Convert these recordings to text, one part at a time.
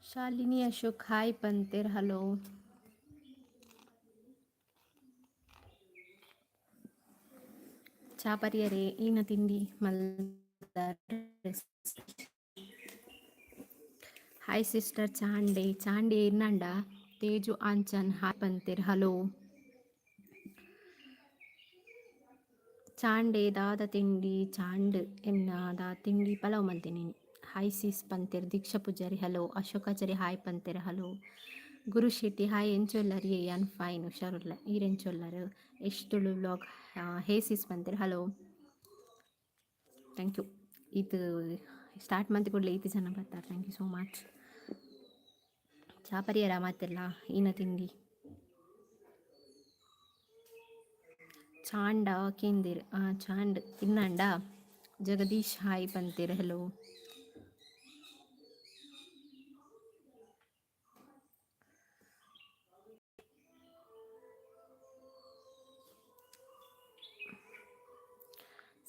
Shalini Ashok hi ಪಂತೆರ್ hello. ಚಾ ಪರಿಯರೆ ಈನ ತಿಂಡಿ ಮಲ್ದಾರ್. ಹಾಯ್ ಸಿಸ್ಟರ್ ಚಾಂಡೆ ಚಾಂಡೆ ಇನ್ನಂಡ. ತೇಜು ಆಂಚನ್ ಹಾಯ್ ಪಂತೆರ್ ಹಲೋ. ಚಾಂಡೆ ದಾದ ತಿಂಡಿ ಚಾಂಡ್ ಎನ್ನ ದಾ ತಿಂಡಿ ಪಲಾವ್ ಮಲ್ತೀನಿ. ಹಾಯ್ ಸಿಸ್ ಪಂತೆರ್ ದೀಕ್ಷಾ ಪೂಜಾರಿ ಹಲೋ. ಅಶೋಕಾಚಾರಿ ಹಾಯ್ ಪಂತೆರ್ ಹಲೋ. ಗುರು ಶೆಟ್ಟಿ ಹಾಯ್ ಎಂಚೊಲ್ಲರ್ ಯಾನ್ ಫೈನ್ ಹುಷಾರುಲ್ಲ ಈರ್ ಎಂಚೊಲ್ಲರ್. Yash Tulu vlog hey sis ಪಂತೆರ್ ಹಲೋ. Thank you. ಈತ್ ಸ್ಟಾರ್ಟ್ ಮಂತಿ ಕೂಡಲೇ ಈತ್ ಜನ ಬರ್ತಾರೆ. Thank you so much. ಚಾ ಪರಿಯರ ಮಾತೆಲ್ಲ ಈನ ತಿಂಡಿ ಚಾಂಡ ಕೇಂದಿರ್ ಚಾಂಡ್ ತಿನ್ನಂಡ. ಜಗದೀಶ್ ಹಾಯ್ ಪಂತೆರ್ ಹಲೋ.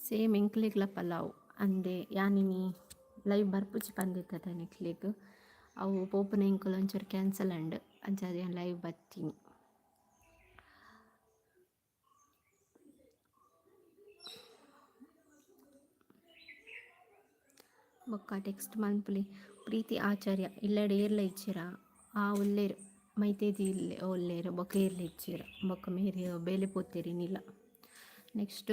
ಸೇಮ್ ಎಂಕ್ಲೆಗ್ಲ ಪಲಾವ್ ಅಂದೆ ಯಾನಿನಿ ಲೈವ್ ಬರ್ಪುಜಿ ಪಂದಿತ್ತದ ನಿಕ್ಲೆಗ್ ಅವು ಪೋಪುನ ಎಂಕುಲು ಒಂಚೂರು ಕ್ಯಾನ್ಸಲ್ ಅಂಡ್ ಅಂಚಾದ್ ಯಾನ್ ಲೈವ್ ಬತ್ತೀನಿ. ಬೊಕ್ಕ ಟೆಕ್ಸ್ಟ್ ಮನ್ಪುಲೆ ಪ್ರೀತಿ ಆಚಾರ್ಯ ಇಲ್ಲಡ್ ಏರ್ಲ ಇಜ್ಜೆರಾ ಆ ಉಲ್ಲೆರ್ ಮೈತೇದಿ ಇಲ್ಲೆ ಉಲ್ಲೆರ್ ಬೊಕ್ಕ ಏರ್ಲ ಇಜ್ಜೆರ್ ಬೊಕ್ಕ ಮೇರ್ ಬೇಲೆ ಪೋತೆರ್ ಇನಿಲ. ನೆಕ್ಸ್ಟ್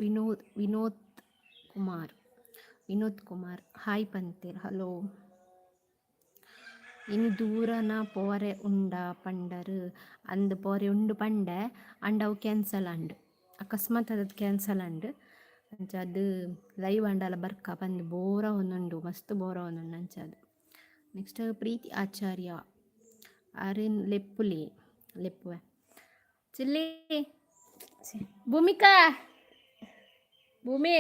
ವಿನೋದ್ ವಿನೋದ್ ಕುಮಾರ್ ವಿನೋದ್ ಕುಮಾರ್ ಹಾಯ್ ಪಂತೆರ್ ಹಲೋ. ಇನಿ ದೂರನ ಪೋರೆ ಉಂಡ ಪಂಡರ್ ಅಂದ್ ಪೋರೆ ಉಂಡು ಪಂಡೆ ಆಂಡ ಅವು ಕ್ಯಾನ್ಸಲ್ ಆಂಡ್ ಅಕಸ್ಮಾತ್ ಅದ್ ಕ್ಯಾನ್ಸಲ್ ಆಂಡ್ ಅಂಚಾದ್ ಲೈವ್ ಆಂಡಲ ಬರ್ಕ ಪಂದ್ ಬೋರ್ ಆವೊಂದುಂಡು ಮಸ್ತ್ ಬೋರ್ ಆವೊಂದುಂಡು ಅಂಚಾದ್. ನೆಕ್ಸ್ಟ್ ಪ್ರೀತಿ ಆಚಾರ್ಯ ಅರೆನ್ ಲೆಪ್ಪುಲೆ ಲೆಪ್ಪುವೆ ಚಿಲ್ಲಿ ಭೂಮಿಕಾ ಭೂಮಿ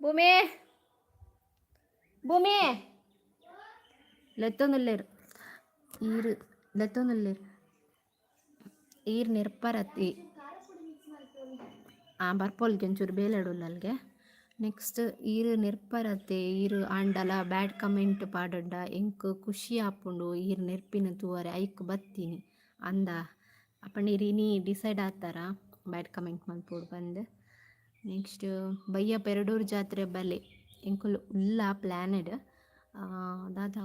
ಭೂಮಿ ಭೂಮಿ ಲೆತ್ತೊಂದುಲ್ಲೆರ್ ಈರ್ ಲೆತ್ತೊಂದುಲ್ಲೆರ್ ಈರ್ ನೆರ್ಪರತಿ ಆ ಬರ್ಪೊಲ್ಗೆ ಒಂಚೂರು ಬೇಲೆಡ್ ಉಲ್ಲಲ್ಗೆ. ನೆಕ್ಸ್ಟ್ ಈರ್ ನೆರ್ಪರತೆ ಈರ್ ಆಂಡಲ ಬ್ಯಾಡ್ ಕಮೆಂಟ್ ಪಾಡೊಂಡ ಎಂಕ್ ಖುಷಿ ಆಪುಂಡು ಈರ್ ನೆರ್ಪಿನ ತೂವರೆ ಐಕ್ ಬತ್ತಿನಿ ಅಂದ ಅಪಂಡ ಈರ್ ಇನಿ ಡಿಸೈಡ್ ಆತಾರ ಬ್ಯಾಡ್ ಕಮೆಂಟ್ ಮಲ್ಪೊಡು ಪಂದ್. ನೆಕ್ಸ್ಟ್ ಬಯ್ಯ ಪೆರಡೂರು ಜಾತ್ರೆ ಬಲೆ ಎಂಕುಲು ಉಲ್ಲ ಪ್ಲ್ಯಾನ್ಡ್ ದಾದ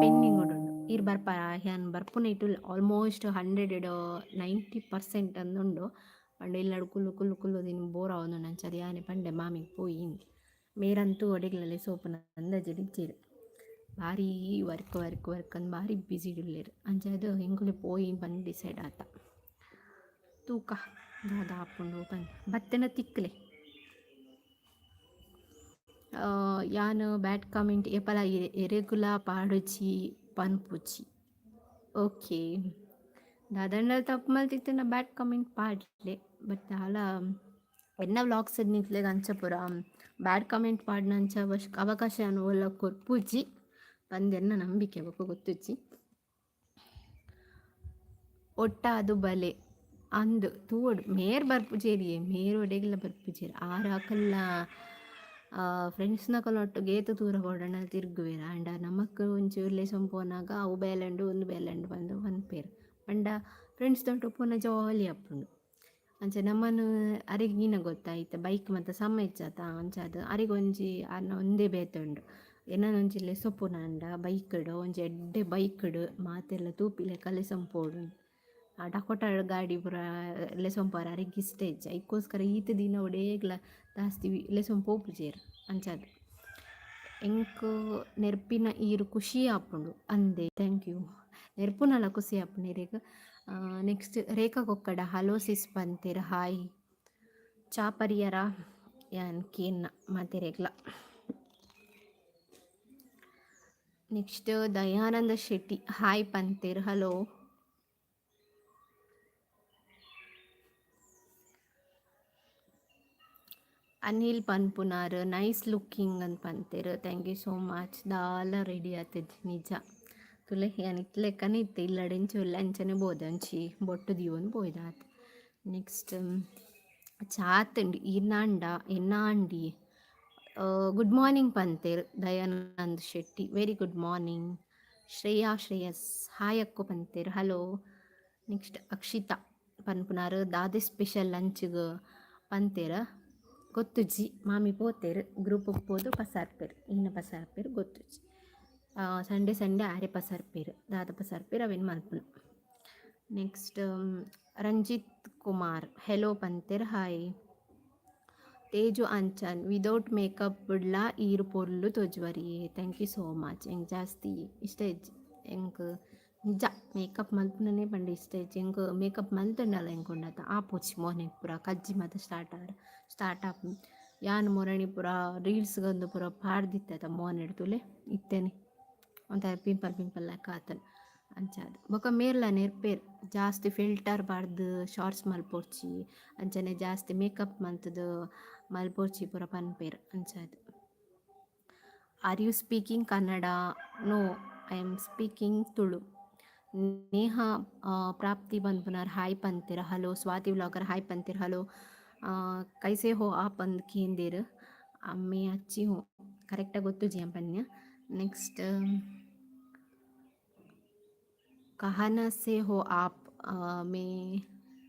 ಪೆಂಡಿಂಗ್ ಉಂಡು ಈರ್ ಬರ್ಪರ ಯಾನ್ ಬರ್ಪುನೈಟ್ ಉಲ್ಲ ಆಲ್ಮೋಸ್ಟ್ ಹಂಡ್ರೆಡ್ 90% ಅಂದುಂಡು ಪಂಡ ಇಲ್ಲಡ್ ಕುಲ್ಲು ಕುಲ್ಲು ಕುಲ್ಲುದು ಇನಿ ಬೋರ್ ಆವೊಂದುಂಡು ಅಂಚಾದ್ ಯಾನೆ ಪಂಡೆ ಮಾಮಿಗ್ ಪೋಯಿ ಮೇರಂತೂ ಒಡೆಗ್ಲಲೆ ಸೋಪುನ ಅಂದಾಜಿಡ್ ಇಜ್ಜೆರ್ ಬಾರಿ ವರ್ಕ್ ವರ್ಕ್ ವರ್ಕ್ ಅಂದ್ ಬಾರಿ ಬ್ಯುಸಿಡ್ ಉಲ್ಲೆರ್ ಅಂಚಾದ್ ಎಂಕುಲು ಪೋಯಿ ಪಂದ್ ಡಿಸೈಡ್ ಆತ ತೂಕ ದಾದ ಆಪುಂಡು ಪಂದ್ ಬತ್ತಂಡ ತಿಕ್ಕ್ಲೆ. ಯಾನ್ ಬ್ಯಾಡ್ ಕಮೆಂಟ್ ಏಪಲ ಎರೆಗುಲ ಪಾಡುಜಿ ಪನ್ಪುಜಿ ಓಕೆ ದಾದಂಡಲ ತಪ್ಪು ಮಲ್ತಿತ್ತುಂಡ ಬ್ಯಾಡ್ ಕಮೆಂಟ್ ಪಾಡ್ಲೆ ಬಟ್ ದಾಲ ಎನ್ನ ವ್ಲಾಗ್ಸ್ ನಿಕ್ಲೆಗ್ ಅಂಚ ಪೂರ ಬ್ಯಾಡ್ ಕಮೆಂಟ್ ಪಾಡ್ನಂಚ ಅವಕಾಶ ಯಾನ್ ಓಲ ಕೊರ್ಪುಜಿ ಪಂದ್ ಎನ್ನ ನಂಬಿಕೆ ಬೊಕ ಗೊತ್ತುಜ್ಜಿ. ಒಟ್ಟಾದ್ ಬಲೆ ಅಂದ್ ತೂವೊಡು ಮೇರ್ ಬರ್ಪುಜೆರ್ಯೆ ಮೇರ್ ಒಡೆಗ್ಲ ಬರ್ಪುಜೆರ್ ಆರ್ ಅಕಲ್ನ ಫ್ರೆಂಡ್ಸ್ನಕಲ್ನೊಟ್ಟುಗು ಏತ್ ದೂರ ಬೋಡಾಂಡಲ ತಿರ್ಗುವೆರ್ ಆಂಡ ನಮಕ್ ಒಂಚೂರು ಲೆಸೊಂದು ಪೋನಗ ಅವು ಬೇಲೆ ಉಂಡು ಉಂದು ಬೇಲೆ ಉಂಡು ಪಂದ್ ಪನ್ಪೆರ್ ಪಂಡ ಫ್ರೆಂಡ್ಸ್ದೊಟ್ಟುಗು ಪೋನ ಜಾಲಿ ಆಪುಂಡು ಅಂಚ ನಮನ್ ಅರೆಗ್ ಈನ ಗೊತ್ತ ಇತ್ತೆ ಬೈಕ್ ಮಾತ ಸಮ ಇಜ್ಜತ ಅಂಚಾದ್ ಅರೆಗ್ ಒಂಜಿ ಆರ್ನ ಒಂದೇ ಬೇತೆ ಉಂಡು ಎನನ್ ಒಂಜಿ ಲೆಸೊಪುನಾಂಡ ಬೈಕ್ಡ್ ಒಂಜಿ ಎಡ್ಡೆ ಬೈಕ್ಡ್ ಮಾತೆರ್ಲ ತೂಪಿಲೆಕ ಲೆಸೊಂದು ಪೋವೊಡು ಆ ಡಕೋಟ ಗಾಡಿ ಪೂರ ಲೆಸೊಂದು ಪೋಯೆರೆ ಅರೆಗ್ ಇಷ್ಟ ಇಜ್ಜಿ ಐಕೋಸ್ಕರ ಈತ್ ದಿನ ಒಡೇಗ್ಲ ಜಾಸ್ತಿ ಲೆಸೊಂದು ಪೋಪುಜೆರ್ ಅಂಚಾದ್ ಎಂಕ್ ನೆರ್ಪಿನ ಈರ್ ಖುಷಿ ಆಪುಂಡು ಅಂದೆ thank you ನೆರ್ಪುನಲ ಖುಷಿ ಆಪುಂಡು ಇರೆಗ್. Next Rekha Kokkada hello sis ಪಂತೆರ್ ಹಾಯ್ ಚಾ ಪರಿಯರ ಯಾನ್ ಕೇನ್ನ ಮಾತೆರೆಗ್ಲ. ನೆಕ್ಸ್ಟ್ ದಯಾನಂದ ಶೆಟ್ಟಿ ಹಾಯ್ ಪಂತೆರ್ ಹಲೋ. ಅನಿಲ್ ಪನ್ಪುನಾರ್ ನೈಸ್ ಲುಕ್ಕಿಂಗ್ ಅಂದ್ ಪಂತೆರ್. Thank you so much. ದಾಲ ರೆಡಿ ಆತಿಜಿ ನಿಜ. ತೂಲೆ, ಯಾನ್ ಇತ್ತ್ಲೆಕ್ಕನೆ ಇತ್ತೆ. ಇಲ್ಲಡ್ ಎಂಚ ಉಲ್ಲೆ ಅಂಚನೆ ಪೋದೆ, ಒಂಚಿ ಬೊಟ್ಟು ದೀವೊಂದು ಪೋಯಿದ ಆತ್. ನೆಕ್ಸ್ಟ್ ಚಾತುಂಡು ಈರ್ನಾಂಡ ಎನ್ನಾಂಡಿ. ಗುಡ್ ಮಾರ್ನಿಂಗ್ ಪಂತೆರ್ Dayanand Shetty. Very good morning. Shreya Shreyas hi ಅಕ್ಕೋ ಪಂತೆರ್. ಹಲೋ. ನೆಕ್ಸ್ಟ್ ಅಕ್ಷಿತಾ ಪನ್ಪುನಾರ್ ದಾದೆ ಸ್ಪೆಷಲ್ ಲಂಚ್ಗ್ ಪಂತೆರ್. ಗೊತ್ತುಜ್ಜಿ, ಮಾಮಿ ಪೋತೆರ್ ಗ್ರೂಪ್ ಪೋದು ಪಸಾರ್ಪೆರ್. ಇನ್ನ ಪಸಾರ್ಪೆರ್ ಗೊತ್ತುಜ್ಜಿ. ಸಂಡೇ ಸಂಡೇ ಆರೆ ಪಸಾರ್ಪೆರ್, ದಾದ ಪಸಾರ್ಪೆರ್ ಅವೇನು ಮಲ್ಪುನು. ನೆಕ್ಸ್ಟ್ ರಂಜಿತ್ ಕುಮಾರ್ ಹೆಲೋ ಪಂತೆರ್. Hi. Teju Anchan, without makeup ಬುಡ್ಲ ಈರ್ ಪೊರ್ಲು ತೋಜುವರಿ. Thank you so much. ಎಂಕ್ ಜಾಸ್ತಿ ಇಷ್ಟ ಇಜ್ಜಿ, ಎಂಕ್ ನಿಜ ಮೇಕಪ್ ಮಲ್ಪುನನೇ ಪಂಡ ಇಷ್ಟ ಇಜ್ಜಿ. ಎಂಕ್ ಮೇಕಪ್ ಮಲ್ತುಂಡಲ ಎಂಕ್ ಉಂಡತ ಆಪುಜಿ. ಮೋನೆಗ್ ಪೂರ ಕಜ್ಜಿ ಮಾತ ಸ್ಟಾರ್ಟ್ ಆರ್ ಸ್ಟಾರ್ಟ್ ಆಪುಂಡು. ಯಾನ್ ಮೊರಣಿ ಪೂರ ರೀಲ್ಸ್ಗೊಂದು ಪೂರ ಪಾಡ್ದಿತ್ತೆ ಮೋನೆಡ್. ತೂಲೆ, ಇತ್ತೇನೆ ಒಂಥರ ಪಿಂಪಲ್ ಪಿಂಪಲ್ ಲೆಕ್ಕ ಆತನ್. ಅಂಚಾದ್ ಬೊಕ ಮೇರ್ಲ ನೆರ್ಪೇರ್, ಜಾಸ್ತಿ ಫಿಲ್ಟರ್ ಪಾಡ್ದ್ ಶಾರ್ಟ್ಸ್ ಮಲ್ಪೊಡ್ಚಿ, ಅಂಚನೆ ಜಾಸ್ತಿ ಮೇಕಪ್ ಮಲ್ತ್‌ದ್ ಮಲ್ಪೊಡ್ಚಿ ಪೂರ ಪನ್ಪೆರ್ ಅಂಚಾದ್. Are you speaking Kannada? No, I am speaking Tulu. Neha Prapti ಪನ್ಪುನಾರ್ ಹಾಯ್ ಪಂತೆರ್. ಹಲೋ. ಸ್ವಾತಿ ವ್ಲಾಗರ್ ಹಾಯ್ ಪಂತೆರ್. ಹಲೋ. कैसे हो आप ಅಂದ್ ಕೇಂದೇರ್. मैं अच्छी हूँ. ಕರೆಕ್ಟಾಗಿ ಗೊತ್ತುಜಿ ಪನ್ಯ. ನೆಕ್ಸ್ಟ್, कहाँ से हो आप? मैं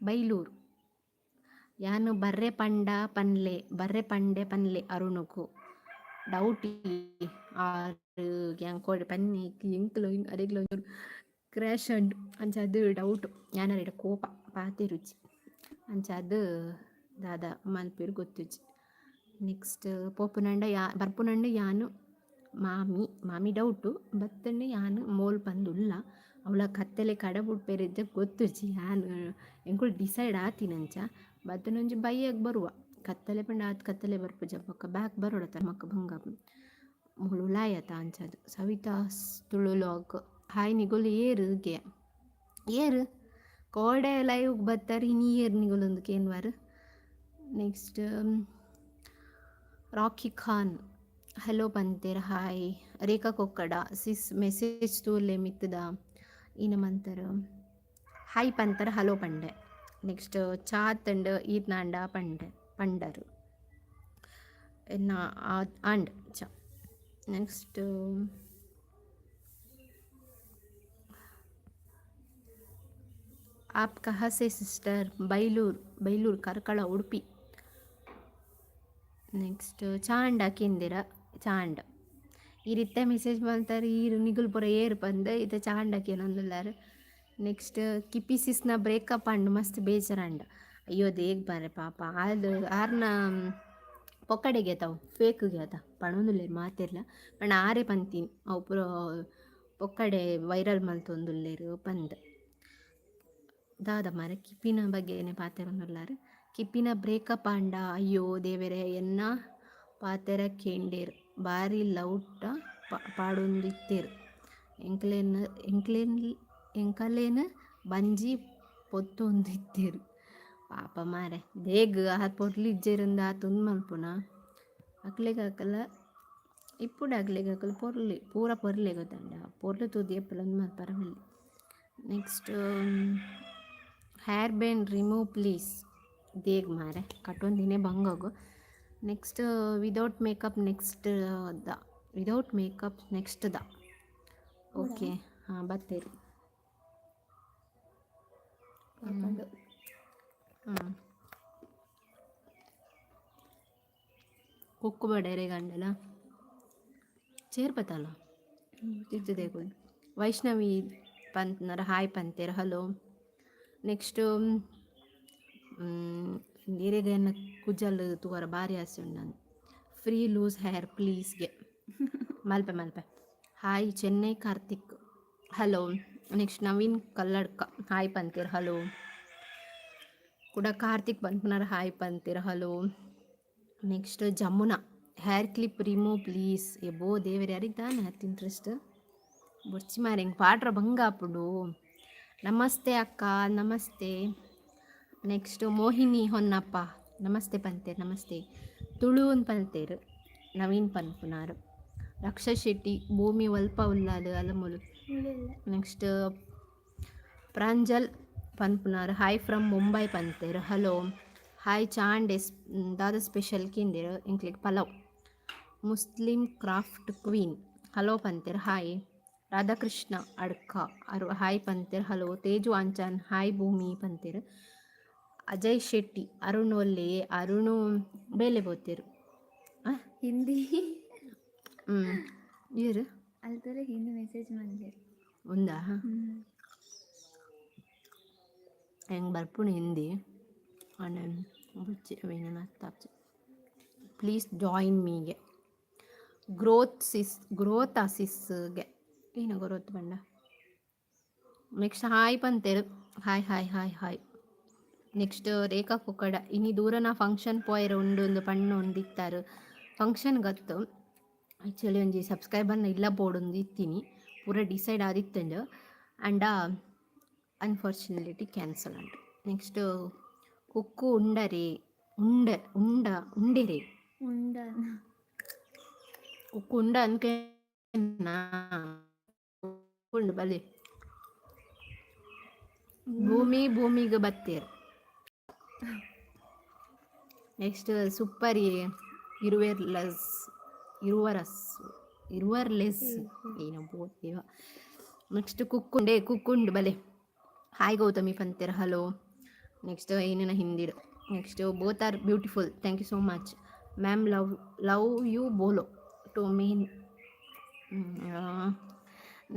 ಬೈಲೂರು. ಯಾನ್ ಬರ್ರೆ ಪಂಡ ಪನ್ಲೆ, ಬರ್ರೆ ಪಂಡೆ ಪನ್ಲೆ ಅರುಣುಗು. ಡೌಟ್ ಆರ್ ಯಾನ್ ಕೋಡೆ ಪನ್ನಿ ಎಂಕ್ಲ ಅರೆಗ್ಲ ಒಂಚೂರು ಕ್ರ್ಯಾಶ್ ಅಂಡ್. ಅಂಚಾದ್ ಡೌಟ್. ಯಾನ್ ಅರೆಡ ಕೋಪ ಪಾತೆರುಜಿ. ಅಂಚಾದ್ ದಾದ ಮಲ್ಪೆರ್ ಗೊತ್ತುಜ್ಜಿ. ನೆಕ್ಸ್ಟ್ ಪೋಪುನಂಡ ಯಾ ಬರ್ಪುನಂಡ ಯಾನ್ ಮಾಮಿ ಮಾಮಿ ಡೌಟು. ಬತ್ತಂಡ ಯಾನ್ ಮೋಲ್ ಪಂದ್ ಉಲ್ಲ. ಅವಳ ಕತ್ತಲೆ ಕಡಬುಡ್ಪೆರ್ ಗೊತ್ತುಜ್ಜಿ. ಯಾನ್ ಎಂಕುಲು ಡಿಸೈಡ್ ಆತಿನಂಚ ಬತ್ತುನೊಂಜಿ ಬಯ್ಯಗ್ ಬರುವ. ಕತ್ತಲೆ ಪಂಡ ಆತ್ ಕತ್ತಲೆ ಬರ್ಪುಜ. ಬೊಕ್ಕ ಬ್ಯಾಕ್ ಬರೋಡತ್ತ, ಮಕ್ಕ ಬಂಗ ಮೂಲು ಉಲಾಯತ. ಅಂಚಾದ್. Savitha Tulu vlog hi. ನಿಗುಲು ಏರ್ ಗೆ? ಏರ್ ಕೋಡೆ ಲೈವ್ ಬತ್ತಾರೆ, ಇನಿ ಏರ್ ನಿಗುಲೊಂದು ಕೇನ್ವಾರ್. ನೆಕ್ಸ್ಟ್ ರಾಕಿ ಖಾನ್ ಹಲೋ ಪಂತೆರ್. Hi. Rekha Kokkada sis message ತೂಲೆ ಮಿತ್ತದ ಈನ ಮಂತರ್. ಹಾಯ್ ಪಂತರ್, ಹಲೋ ಪಂಡೆ. ನೆಕ್ಸ್ಟ್ ಚಾತಂಡ್ ಈರ್ನಾಂಡ ಪಂಡೆ ಪಂಡರು ಎನ್ನ ಆಂಡ್ ಚ. ನೆಕ್ಸ್ಟ್ आप कहाँ से ಸಿಸ್ಟರ್? ಬೈಲೂರು, ಬೈಲೂರು, ಕಾರ್ಕಳ, ಉಡುಪಿ. ನೆಕ್ಸ್ಟ್ ಚಾಂಡ ಕೇಂದಿರ. ಚಾಂಡ್ ಈ ರೀತಿ ಮೆಸೇಜ್ ಮಲ್ತಾರೆ. ಈರ್ ನಿಗುಲ್ ಪೂರ ಏರ್ ಪಂದ್ ಇತ್ತೆ ಚಾಂಡ ಕೇನೊಂದುಲ್ಲಾರ್. ನೆಕ್ಸ್ಟ್ ಕಿಪಿ ಸಿಸ್ನ ಬ್ರೇಕಪ್ ಆಂಡ್, ಮಸ್ತ್ ಬೇಜಾರಾಂಡ್. ಅಯ್ಯೋ ದೇಗ್ ಬಾರೆ ಪಾಪ ಆಲ್. ಆರ್ನ ಪೊಕ್ಕಡೆಗೆ ಅವು ಫೇಕ್ಗೆ ಅತ ಪಣೊಂದುಲ್ಲೆರ್ ಮಾತೆರ್ಲ. ಪಂಡ ಆರೆ ಪಂತೀನಿ ಅವು ಪೂರ ಪೊಕ್ಕಡೆ ವೈರಲ್ ಮಲ್ತೊಂದುಲ್ಲೆರ್ ಪಂದ್. ದಾದ ಮಾರೆ, ಕಿಪಿನ ಬಗ್ಗೆನೆ ಪಾತೆರೊಂದುಲ್ಲಾರ್. ಕಿಪಿನ ಬ್ರೇಕಪ್ ಆಂಡ? ಅಯ್ಯೋ ದೇವೆರೆ, ಎನ್ನ ಪಾತೆರ ಕೇಂಡೇರ್. ಬಾರಿ ಲೌಟ ಪಾಡೊಂದಿತ್ತೆರ್. ಎಂಕ್ಲೆನ್ ಎಂಕ್ಲೆನ್ ಎಂಕಲೆನ್ ಬಂಜಿ ಪೊತ್ತೊಂದಿತ್ತೆರ್ ಪಾಪ ಮಾರೆ. ದೇಗ್ ಆರ್ ಪೊರ್ಲು ಇಜ್ಜೆರಿಂದ್ ಆತ್ ಉಂದು ಮಲ್ಪುನ. ಅಕ್ಲೆಗ್ ಅಕಲ ಇಪ್ಪುಡು, ಅಕ್ಲೆಗ್ ಅಕಲ್ ಪೊರ್ಲು ಪೂರ ಪೊರ್ಲೆ ಗೊತ್ತುಂಡ. ಪೊರ್ಲು ತೂದು ಏಪಲ ಉಂದು ಮಲ್ಪರ ಬಲ್ಲಿ. Next hair band remove please. ದೇಗ್ ಮಾರೆ, ಕಟ್ಟೊಂದಿನೇ ಬಂಗಗು. Next without makeup next the, without makeup next the. Okay, ಹಾಂ, ಬತ್ತೇರಿ. ಹ್ಞೂ, ಕುಕ್ಕು ಬಡೇರೆ ಗಂಡಲ ಚೇರ್ಪತ್ತಲ್ಲ ತಿರ್ತದೆ. ವೈಷ್ಣವಿ ಪಂತ್ನರ ಹಾಯ್ ಪಂತೇರ್. ಹಲೋ. ನೆಕ್ಸ್ಟ್ ಈರೆಗ್ ಕುಜಲ್ ತೂವರ ಬಾರಿ ಆಸೆ ಉಂಡು. ಫ್ರೀ ಲೂಸ್ ಹೇರ್ ಪ್ಲೀಸ್ಗೆ. ಮಲ್ಪೆ ಮಲ್ಪೆ. Hi Chennai Karthik, hello. Next Naveen Kalladka hi ಪಂತೇರ್. ಹಲೋ. ಕೂಡ ಕಾರ್ತಿಕ್ ಪನ್ಪುನಾರ್ ಹಾಯ್ ಪಂತೇರ್. Hello. Next Jamuna hair clip remove please. ಎಬೋ ದೇವೆರ್, ಯಾರಿಗೆ ದಾನೆ ಆತ್ ಇಂಟ್ರೆಸ್ಟ್? ಬೊರ್ಚಿ ಮಾರೆ, ಎಂಕ್ ಪಾಡ್ರ ಬಂಗ ಆಪುಂಡು. ನಮಸ್ತೆ ಅಕ್ಕ. ನಮಸ್ತೆ. ನೆಕ್ಸ್ಟ್ ಮೋಹಿನಿ ಹೊನ್ನಪ್ಪ ನಮಸ್ತೆ ಪಂತೇರ್. ನಮಸ್ತೆ. ತುಳು ಪಂತೇರು ನವೀನ್ ಪನ್ಪುನಾರು. ರಕ್ಷಾ ಶೆಟ್ಟಿ, ಭೂಮಿ ಒಲ್ಪ ಉಲ್ಲಾಲು ಅಲಮುಲು. ನೆಕ್ಸ್ಟ್ ಪ್ರಾಂಜಲ್ ಪನ್ಪುನಾರು, ಹಾಯ್ ಫ್ರಮ್ ಮುಂಬೈ ಪಂತೇರು. ಹಲೋ. ಹಾಯ್ ಚಾಂಡೆ, ದಾದ ಸ್ಪೆಷಲ್ ಕೇಂದೇರು. ಎಂಕ್ಲೆಗ್ pulao. Muslim craft queen hello ಪಂತೇರು. ಹಾಯ್. ರಾಧಾಕೃಷ್ಣ ಅಡ್ಕ ಅರು ಹಾಯ್ ಪಂತೇರು. ಹಲೋ. ತೇಜು ಆಂಚಾನ್, ಹಾಯ್ ಭೂಮಿ ಪಂತೇರು. ಅಜಯ್ ಶೆಟ್ಟಿ, ಅರುಣ್ ಒಲ್ಲೆ? ಅರುಣು ಬೇಲೆ ಬೋತೇರು. ಹಿಂದಿ. ಹ್ಞೂ, ಇರು. ಅಲ್ತರೆ ಹಿಂದಿ ಮೆಸೇಜ್ ಮಂದೇರು. ఉందా? ಹೆಂಗೆ ಬರ್ಪುಣಿ ಹಿಂದಿ ಅಂಡ್ ಬುಚ್ಚಿ ಅರ್ಥ. ಪ್ಲೀಸ್ ಜಾಯಿನ್ ಮೀಗೆ. ಗ್ರೋತ್ ಸಿಸ್, ಗ್ರೋತ್ ಅಸಿಸ್ಗೆ ಏನು ಗ್ರೋತ್ ಬಂಡ. ನೆಕ್ಸ್ಟ್ ಹಾಯ್ ಪಂತೇರು. Hi hi hi hi. Next Rekha Kukkada, ಇನಿ ದೂರನ ಫಂಕ್ಷನ್ ಪೋಯರ ಉಂಡು ಒಂದು ಪಣ್ಣು ಒಂದಿತ್ತಾರೆ. ಫಂಕ್ಷನ್ ಗತ್ತು. ಆ್ಯಕ್ಚುಲಿ ಒಂಜಿ ಸಬ್ಸ್ಕ್ರೈಬರ್ನ ಇಲ್ಲ ಬೋರ್ಡ್ ಇತ್ತೀನಿ, ಪೂರ ಡಿಸೈಡ್ ಆದಿತ್ತಂಡು ಆ್ಯಂಡ್ ಅನ್ಫಾರ್ಚುನೇಟ್ಲಿ ಕ್ಯಾನ್ಸಲ್ ಅಂಡ್. ನೆಕ್ಸ್ಟ್ ಕುಕ್ಕು ಉಂಡರೆ ಉಂಡ ಉಂಡ ಉಂಡೆರೆ. ಉಂಡ. ಕುಕ್ಕು ಉಂಡ ಅನ್ಕೆ ಉಂಡು ಬಲೆ. ಭೂಮಿ ಭೂಮಿಗೆ ಬತ್ತೇರು. ನೆಕ್ಸ್ಟ್ ಸೂಪರ್ ಇರುವೆರ್ಲಸ್ ಇರುವರಸ್ ಇರುವರ್ಲೆಸ್ ಏನೋ ಬೋತೀವ. ನೆಕ್ಸ್ಟ್ ಕುಕ್ಕುಂಡೆ, ಕುಕ್ಕುಂಡು ಬಲೆ. ಹಾಯ್ ಗೌತಮಿ ಪಂತೇರ್. ಹಲೋ. ನೆಕ್ಸ್ಟ್ ಏನೇನ ಹಿಂದಿಡು. Next both are beautiful, thank you so much ma'am. Love love you ಬೋಲೋ ಟು ಮೀನ್.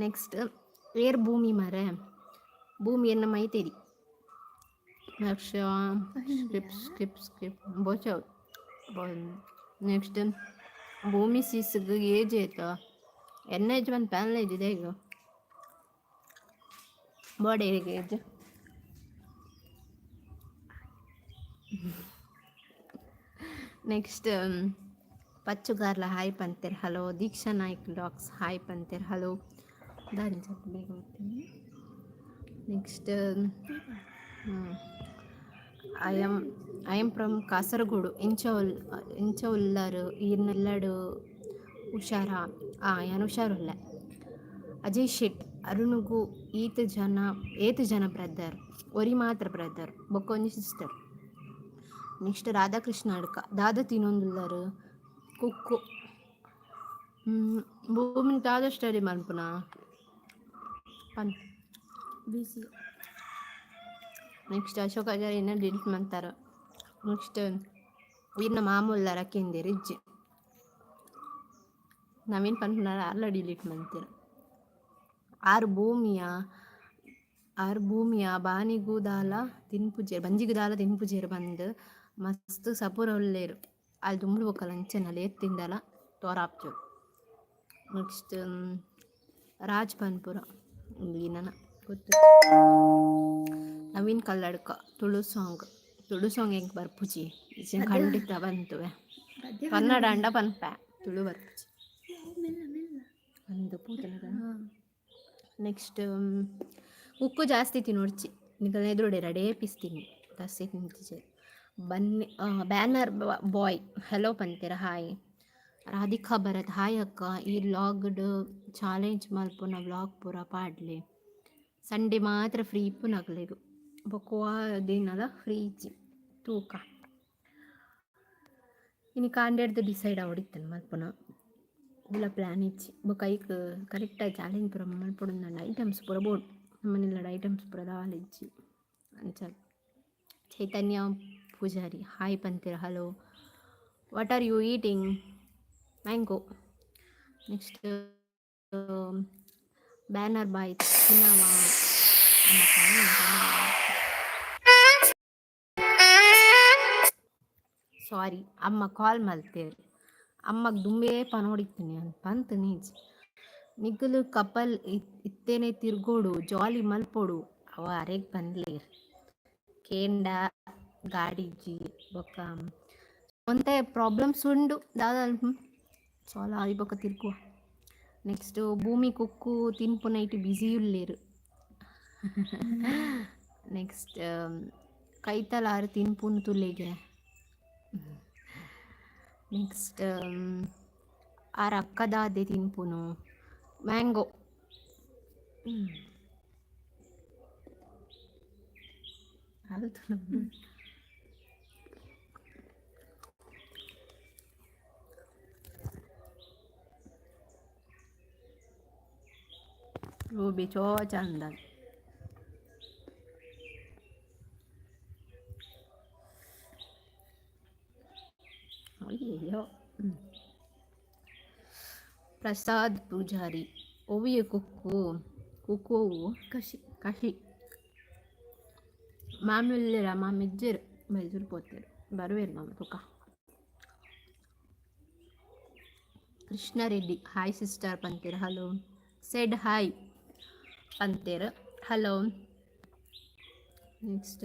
ನೆಕ್ಸ್ಟ್ ಏರ್ ಭೂಮಿ ಮಾರೆ, ಭೂಮಿ ಎನ್ನ ಮೈತೇರಿ. ನೆಕ್ಸ್ಟ್ ಸ್ಕಿಪ್ ಸ್ಕಿಪ್ ಸ್ಕಿಪ್ ಬೋಚ. ನೆಕ್ಸ್ಟ್ ಭೂಮಿ ಸಿಸ್ಗ್ ಏಜ್ ಆಯ್ತು? ಎನ್ ಏಜ್ ಒಂದು ಪ್ಯಾನ್ ಏಜ್ ಇದೆ ಈಗ ಬಾಡಿ ಏಜ್. ನೆಕ್ಸ್ಟ್ ಪಚ್ಚುಗಾರ್ಲ ಹಾಯ್ ಪಂತೇರ್. ಹಲೋ. ದೀಕ್ಷಾ ನಾಯ್ಕ್ ಡಾಕ್ಸ್ ಹಾಯ್ ಪಂತೇರ್. ಹಲೋ. ದಾರಿ ಸ್ವಲ್ಪ ಬೇಗ ಹೋಗ್ತೀನಿ. Next I am from Kasaragod. ಎಂಚ ಉಲ್ ಎಂಚ ಉಲ್ಲರು ಈರ್ನೆಲ್ಲಡು? ಹುಷಾರಾ? ಯಾನ್ ಹುಷಾರುಲ್ಲೆ. ಅಜಯ್ ಶೆಟ್, ಅರುಣುಗು ಈತ್ ಜನ ಏತ್ ಜನ ಬ್ರದರ್? ಒರಿ ಮಾತ್ರ ಬ್ರದರ್, ಬೊಕ್ಕ ಸಿಸ್ಟರ್. ನೆಕ್ಸ್ಟ್ ರಾಧಾಕೃಷ್ಣ ಅಡ್ಕ, ದಾದ ತಿನ್ನೊಂದುಲ್ಲರು? ಕುಕ್ಕು. ಭೂಮಿನ ದಾದ ಸ್ಟಡಿ ಮನ್ಪುನ ಪನ್? ಬಿಸಿ. ನೆಕ್ಸ್ಟ್ ಅಶೋಕ್ ಆಚಾರ್ಯ ಏನ ಡಿಲೀಟ್ ಮಾಡ್ತಾರ. ನೆಕ್ಸ್ಟ್ ಈರ್ನ ಮಾಮೂಲ್ದಾರ ಕೇಂದಿರು ಇಜ್ಜಿ. ನವೀನ್ ಪನ್ಪುನಾರ ಅರ್ಲ ಡಿಲೀಟ್ ಮಂತೀರ. ಆರು ಭೂಮಿಯ ಆರು ಭೂಮಿಯ ಬಾನಿಗೂ ದಾಲ ತಿನ್ಪುಜೆರ್, ಬಂಜಿಗ್ ದಾಲ ತಿನ್ಪುಜೆರ್ ಬಂದ್ ಮಸ್ತ್ ಸಪುರ ಉಲ್ಲೇರು. ಅಲ್ಲಿ ದುಂಬು ಬೊಕ್ಕಲ ಅಂಚೆನಲ್ಲ ಏತ್ ತಿಂಡಲ ತೋರಾಪ್ಜು. ನೆಕ್ಸ್ಟ್ ರಾಜ್ ಪನ್ಪುರ ಇಲ್ಲಿ ನನ್ನ ಗೊತ್ತು. ನವೀನ್ ಕಲ್ಲಡ್ಕ, ತುಳು ಸಾಂಗ್. ತುಳು ಸಾಂಗ್ ಹೆಂಗೆ ಬರ್ಪುಜಿ ಇಜ್ಜಿ, ಖಂಡಿತ ಬಂತುವೆ. ಪದ್ಯ. ಕನ್ನಡ ಅಂಡ ಪನ್ಪೆ, ತುಳು ಬರ್ಪುಜಿ. ಮೆಲ್ಲ ಮೆಲ್ಲ. ಒಂದು ಪೂತನದ. ನೆಕ್ಸ್ಟ್ ಉಕ್ಕು ಜಾಸ್ತಿ ತಿನ್ನೋಡ್ಚಿ ನಿಕಲ್ನ ಎದುರುಡೆ ರಡೇ ಪಿಸ್ತೀನಿ, ಜಾಸ್ತಿ ತಿಂತಿಜೆ. ಬನ್ನಿ. ಬ್ಯಾನರ್ ಬಾಯ್ ಹಲೋ ಪಂತೀರ. ಹಾಯ್. ರಾಧಿಕಾ ಭರತ್, ಹಾಯ್ ಅಕ್ಕ. ಈ ವ್ಲಾಗ್ಡ್ ಚಾಲೆಂಜ್ ಮಲ್ಪುನ ವ್ಲಾಗ್ ಪೂರ ಪಾಡ್ಲೆ. ಸಂಡೇ ಮಾತ್ರ ಫ್ರೀ ಇಪ್ಪುನಕ್ಲೆಗ್, ಬೊಕ್ಕ ದಿನಲ ಫ್ರೀ ಇಜ್ಜಿ. ತೂಕ, ಇನಿ ಕಾಂಡೆಡ್ದು ಡಿಸೈಡ್ ಆವೊಡಿತ್ತನ್ ಮಲ್ಪುನ ಉಲ್ಲ ಪ್ಲ್ಯಾನ್ ಇಜ್ಜಿ. ಬೊಕ್ಕ ಐಕ್ ಕರೆಕ್ಟಾಗಿ ಚಾಲೆಂಜ್ ಪೂರ ಮಲ್ಪೊಡುಂದಂಡ ಐಟಮ್ಸ್ ಪೂರ ಬೋಡು. ನಮ್ಮನೆಲ್ಲಡ ಐಟಮ್ಸ್ ಪೂರ ದಾಲ ಇಜ್ಜಿ ಅಂಚ. ಚೈತನ್ಯ ಪೂಜಾರಿ ಹಾಯ್ ಪಂತೀರ. Hello. What are you eating? Mango. Next banner boy ತಿನ್ನವ. ಸಾರಿ, ಅಮ್ಮ ಕಾಲ್ ಮಲ್ತೇರು. ಅಮ್ಮಗ್ ದುಂಬೇ ಪನೊಡಿತ್ತೀನಿ ಪಂತ್ ನೀಜ್. ನಿಗುಲು ಕಪಲ್ ಇತ್ತೇನೆ ತಿರ್ಗೋಡು, ಜಾಲಿ ಮಲ್ಪೊಡು. ಅವ ಅರೆಗ್ ಪನ್ಲೇರ್ ಕೇಂಡ ಗಾಡಿಜ್ಜಿ, ಬೊಕ್ಕ ಒಂತೆ ಪ್ರಾಬ್ಲಮ್ಸ್ ಉಂಡು ದಾದ ಸಾಲ ಆಯಿ ಬೊಕ್ಕ ತಿರ್ಗುವ. ನೆಕ್ಸ್ಟ್ ಭೂಮಿ ಕುಕ್ಕು ತಿನ್ಪುನೈಟ್ ಬ್ಯುಸಿ ಉಲ್ಲೇರು. ನೆಕ್ಸ್ಟ್ ಕೈತಲ್ ಆರು ತಿನ್ಪುನು ತುಲೆಗೆ. ನೆಕ್ಸ್ಟ್ ಆರ್ ಅಕ್ಕ ದಾದೆ ತಿನ್ಪುನು? ಮ್ಯಾಂಗೋ. ರೂಬಿ ಚೋ ಚಂದ. ಅಯ್ಯಯ್ಯೋ. ಪ್ರಸಾದ್ ಪೂಜಾರಿ, ಒವ್ವೆ ಕುಕ್ಕು? ಕುಕ್ಕು ಒವ್ವು? ಕಷಿ. ಕಹಿ. ಮಾಮಿ ಉಲ್ಲೆರಾ? ಮಾಮಿ ಇಜ್ಜೆರ್, ಮೈಸೂರು ಪೋತೆರ್, ಬರುವೆರ್ ಮಾಮ ತುಕ. ಕೃಷ್ಣ ರೆಡ್ಡಿ, ಹಾಯ್ ಸಿಸ್ಟರ್ ಪಂತೆರ್, ಹಲೋ. ಸೆಡ್ ಹಾಯ್ ಪಂತೆರ್, ಹಲೋ. ನೆಕ್ಸ್ಟ್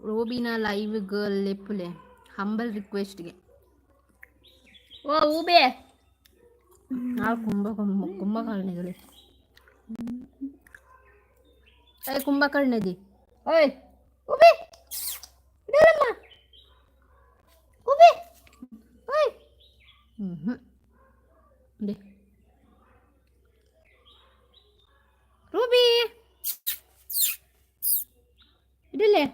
ರೋಬಿನ ಲೈವ್ ಗರ್ಲ್ ಲೆಪ್ಪುಲೆ, ಹಂಬಲ್ ರಿಕ್ವೆಸ್ಟ್ಗೆ. ಓ ಊಬೆ, ನಾವು ಕುಂಭ ಕುಂಭ ಕುಂಭಕರ್ಣಿಗಳು. ಏ ಕುಂಭಕರ್ಣದಿ, ಓಯ್ ಊಬೆ, ಇಡಲಮ್ಮ ಊಬೆ, ಓಯ್. ಹ್ಞೂ ಹ್ಞೂ ರೂಬಿ, ಇಡಲೇ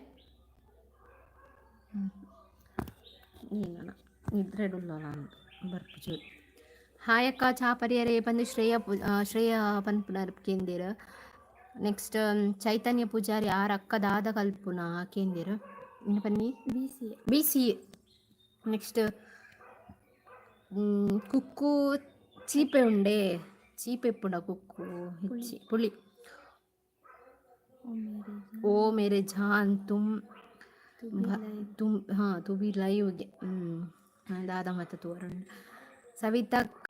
ನಿದ್ರೆಡುಲ್ಲ ಅಂತ ಬರ್ಪುಜಿ. ಹಾಯ್ ಅಕ್ಕ, ಚಾ ಪರಿಯರೆ ಪಂದ್ ಶ್ರೇಯ ಶ್ರೇಯ ಪನ್ಪುನರ್ ಕೇಂದಿರ್. ನೆಕ್ಸ್ಟ್ ಚೈತನ್ಯ ಪೂಜಾರಿ, ಆರ್ ಅಕ್ಕ ದಾದ ಕಲ್ಪುನ ಕೇಂದಿರ್. ಇನ್ನು ಪನ್ನಿ. B C. B C. Next Kukku ಚೀಪೆ ಉಂಡೆ? ಚೀಪೆ ಇಪ್ಪುಂಡ ಕುಕ್ಕು? ಹೆಚ್ಚಿ ಪುಳಿ. ಓ ಮೇರೆ. ಓ ಮೇರೆ ಜಾನ್ ತುಮ್ ತು ಬಿ ಲೈವ್. ತುಮ್ ಹಾಂ ತು ಬಿ ಲೈವ್ಗೆ. ಹ್ಞೂ ದಾದ ಮತ್ತೆ ತೂವರುಂಡು. ಸವಿತಕ್ಕ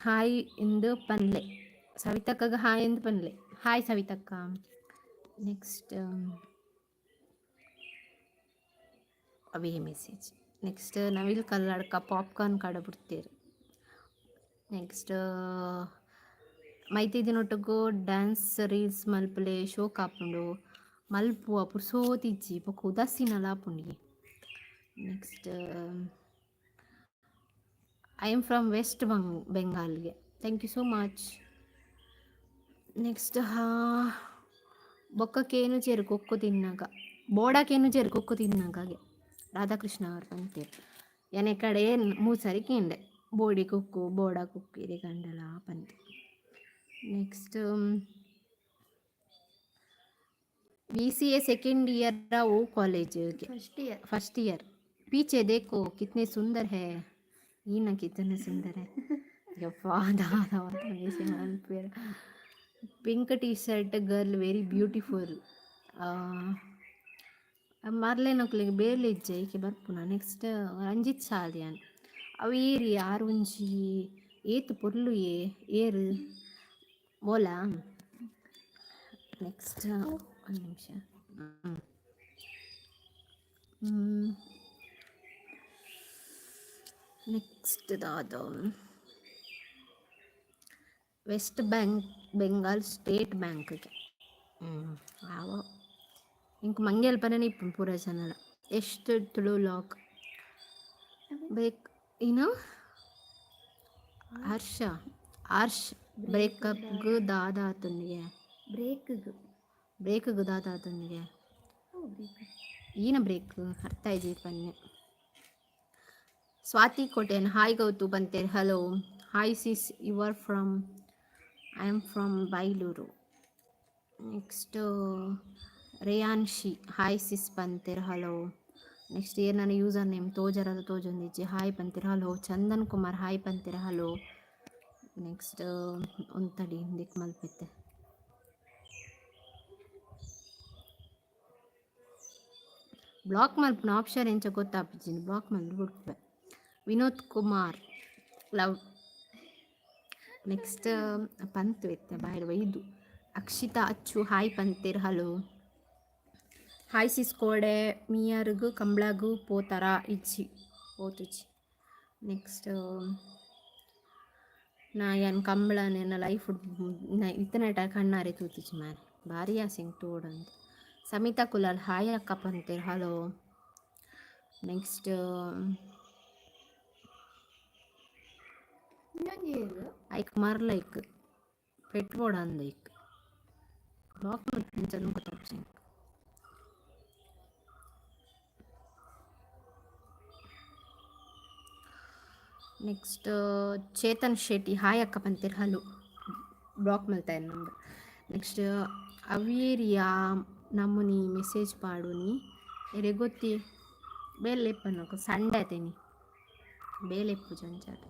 ಹಾಯ್ ಇಂದು ಪನ್ಲೆ. ಸವಿತಕ್ಕಗ ಹಾಯ್ ಎಂದು ಪನ್ಲೆ. ಹಾಯ್ ಸವಿತಕ್ಕ. ನೆಕ್ಸ್ಟ್ ಅವೇ ಮೆಸೇಜ್. ನೆಕ್ಸ್ಟ್ ನವಿಲ್ ಕಲ್ಲಡ್ಕ ಪಾಪ್ಕಾರ್ನ್ ಕಡ ಬಿಡ್ತೀರಿ. ನೆಕ್ಸ್ಟ್ ಮೈತಿದಿನೊಟ್ಟುಗು ಡ್ಯಾನ್ಸ್ ರೀಲ್ಸ್ ಮಲ್ಪುಲೆ, ಶೋಕ್ ಆಪುಂಡು. ಮಲ್ಪುವ, ಪುರ್ಸೋತಿಜ್ಜಿ ಬೊಕ ಉದಾಸೀನಲ ಆಪುಂಡಿಗೆ. Next I am from West ಬೆಂಗಾಲ್ಗೆ. Thank you so much. Next ಹಾಂ, ಬೊಕ್ಕ ಕೇನುಜೆರ್ ಕುಕ್ಕು ತಿನ್ನಗ? ಬೋಡ ಕೇನುಜೆರ್ ಕುಕ್ಕು ತಿನ್ನಗಾಗೆ ರಾಧಾಕೃಷ್ಣ ಅವ್ರು ಪಂತೆರ್. ಎನೆ ಕಡೆ ಮೂಸರಿ ಕೇಂಡೆ, ಬೋಡಿ ಕುಕ್ಕು ಬೋಡ ಕುಕ್ಕು ಇರೆ ಕಂಡಲ ಪಂದ್. Next BCA second year O college? First year. First year. पीछे देखो, कितने सुंदर है ಈ ನಾ, कितने सुंदर है. ಯಪ್ಪಾ, ದಾದ. Pink T shirt girl very beautiful. ಮರ್ಲೆನಕ್ಲೆಗ್ ಬೇಲೆ ಇಜ್ಜೆ ಈಕೆ ಬರ್ಪುನ? ನೆಕ್ಸ್ಟ್ ರಂಜಿತ್ ಸಾಲ್ಯಾನ್, ಅವು ಏರಿ ಆರ್ ಒಂಜಿ ಏತ್ ಪೊರ್ಲು ಏ ಏರ್ ಬೋಲಾ. ನೆಕ್ಸ್ಟ್ ಒಂದು ನಿಮಿಷ. ಹ್ಞೂ ನೆಕ್ಸ್ಟ್ ದಾದ? ವೆಸ್ಟ್ ಬ್ಯಾಂಕ್ ಬೆಂಗಾಲ್ ಸ್ಟೇಟ್ ಬ್ಯಾಂಕ್ಗೆ. ಹ್ಞೂ ಆವ ಇಂಕ್ ಮಂಗೆಲ್ಪನೇ ಇಪ್ಪುಂಡು ಪೂರ ಜನಲ. ಎಷ್ಟು ತುಳು ಲಾಕ್ ಬ್ರೇಕ್ ಏನು? ಹರ್ಷ ಹರ್ಷ್, ಬ್ರೇಕಪ್ಗ್ ದಾದ ಆತುಂಡಿಗೆ? ಬ್ರೇಕ್ಗ್. ಬ್ರೇಕ್ಗ್ ದಾದ ಆತುಂಡಿಗೆ? ಓ ಬ್ರೇಕ್. ಈನ ಬ್ರೇಕ್ ಅರ್ಥ ಇಜ್ಜಿ ಪನ್ನೆ. ಸ್ವಾತಿ ಕೋಟೆನ್, ಹಾಯ್ ಗೌತು ಬಂತೇರ್, hello. Hi sis, you are from? I am from Bailur. Next Reyanshi, hi sis ಪಂತೇರ್, hello. Next year ನನ್ನ ಯೂಸರ್ ನೇಮ್ ತೋಜರದ ತೋಜೊಂದಿಜ್ಜಿ. ಹಾಯ್ ಪಂತೀರ್, ಹಲೋ. ಚಂದನ್ ಕುಮಾರ್, ಹಾಯ್ ಪಂತೀರ, ಹಲೋ. ನೆಕ್ಸ್ಟ್ ಒಂತಡಿ ದಿಕ್ ಮಲ್ಪೆತ್ತೆ. ಬ್ಲಾಕ್ ಮಲ್ಪುನ ಆಪ್ಷನ್ ಎಂಚ ಗೊತ್ತಾಪಿಜ್ಜಿ, ಬ್ಲಾಕ್ ಮಲ್ತ್ ಬುಡ್ಪೆ. ವಿನೋದ್ ಕುಮಾರ್, ಲವ್. ನೆಕ್ಸ್ಟ್ ಪಂತ್ ಇತ್ತೆ ಬಾಯ್ಡ್ ಒಯ್ದು. ಅಕ್ಷಿತಾ ಅಚ್ಚು, ಹಾಯ್ ಪಂತೇರ್, ಹಲೋ. ಹಾಯ್ ಸಿಸ್, ಕೋಡೆ ಮಿಯರ್ಗ್ ಕಂಬ್ಳಗು ಪೋತಾರ? ಇಜ್ಜಿ, ಪೋತುಜಿ. ನೆಕ್ಸ್ಟ್ ನಾ ಯಾನ್ ಕಂಬಳನ್ ಎನ್ನ ಲೈಫ್ ಇತ್ತನೇಟ ಕಣ್ಣಾರೆ ತೂತುಜಿ ಮಾರೆ, ಭಾರಿ ಆಸೆ ಎಂಕ್ ತೂವೊಡಂದ್. ಸಮಿತಾ ಕುಲಾಲ್, ಹಾಯ್ ಅಕ್ಕ ಪಂತೇರ್, ಹಲೋ. ನೆಕ್ಸ್ಟ್ ಇನ್ನೊಂದು ಏನು? ಐಕ್ ಮರ್ಲ ಐಕ್ ಪೆಟ್ ಬೋಡಂದ್ ಐಕ್ ಬ್ಲಾಕ್ ಮಲ್ಪುನಂಚ ಗೊತ್ತಾಪುಜಿ. ನೆಕ್ಸ್ಟ್ ಚೇತನ್ ಶೆಟ್ಟಿ, ಹಾಯ್ ಅಕ್ಕ ಪಂತೆರ್, ಹಲೋ. ಬ್ಲಾಕ್ ಮಲ್ತಾಯೆ ನಂಬರ್. ನೆಕ್ಸ್ಟ್ ಅವೇರಿಯಾ ನಮುನಿ ಮೆಸೇಜ್ ಪಾಡುನಿ ಎರೆ ಗೊತ್ತಿ ಬೇಲೆ ಇಪ್ಪನಕ ಸಂಡೆ ಆತೇನಿ ಬೇಲೆ ಇಪ್ಪುಜಿ ಅಂಚಾದ್.